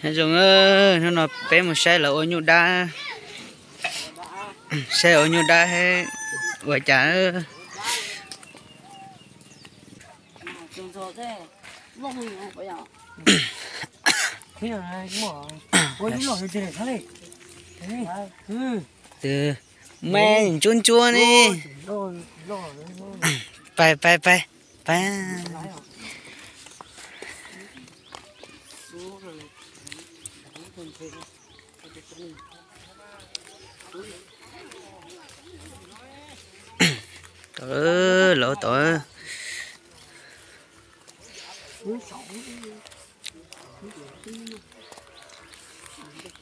Nyob zoo, hnub no peb mus saib lawv ua nyuj dab, saib ua nyuj dab ua cas. Tus me ntsuab ntsuab ne. Pais pais pais pais. Tau, lov tau.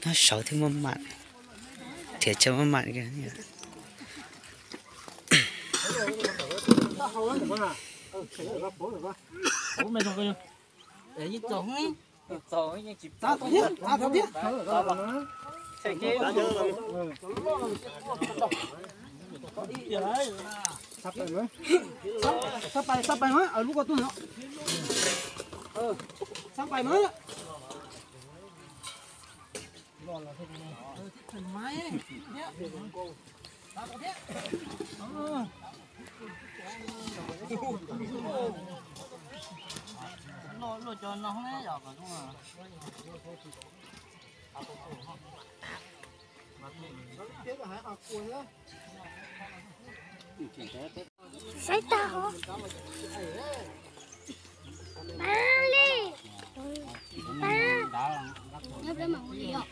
Nyob saud thiaj muaj mam, nrhiav chaw muaj mam. Sab pais, sab pais mas, lub ko tuaj no. Sab pais mas. Saib tag hov. Pab li. Pab. Nyob peb mam ua li os.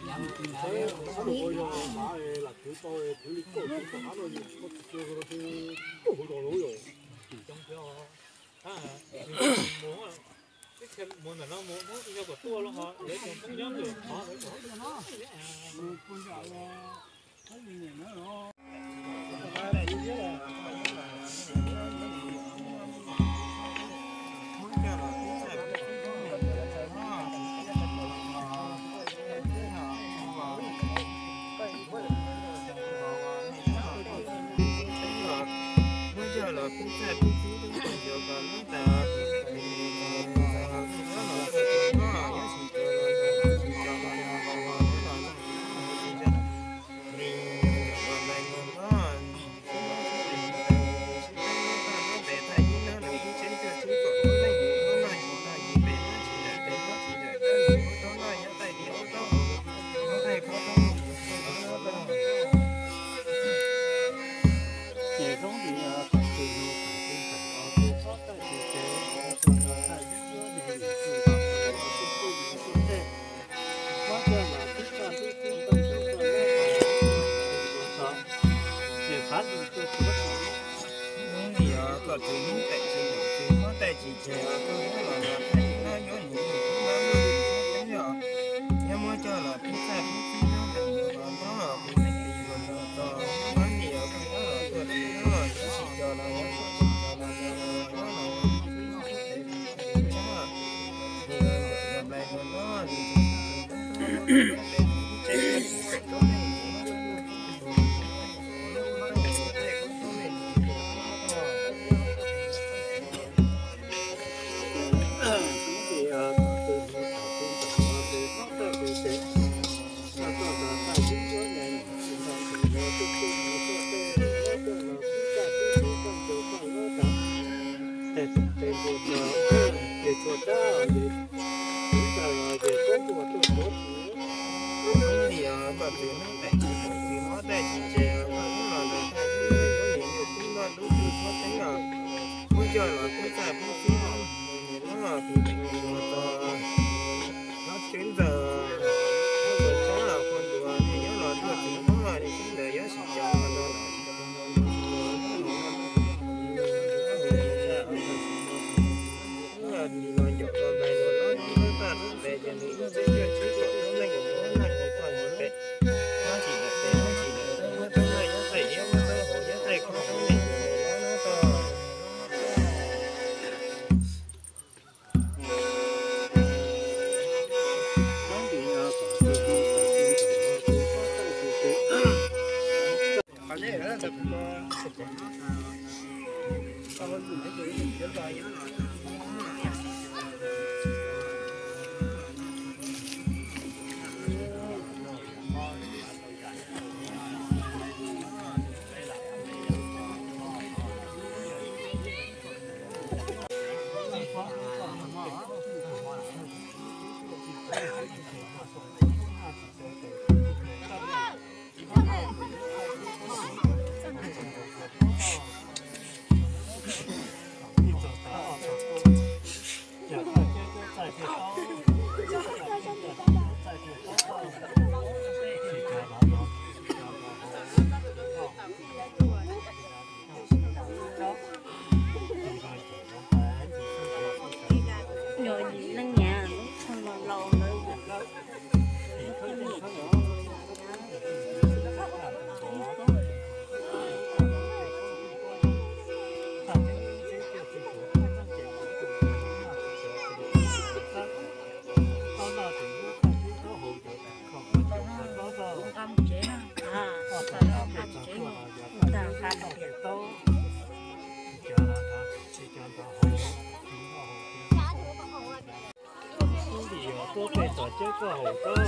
Tuab tej tom ceb koj haus koj,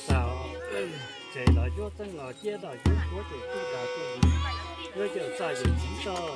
xav tsev los yuav txeeb los ciab los yuav kuav ces kuj dag kuj ntxiv, yuav cawm txaj yuav ntxiv txoj.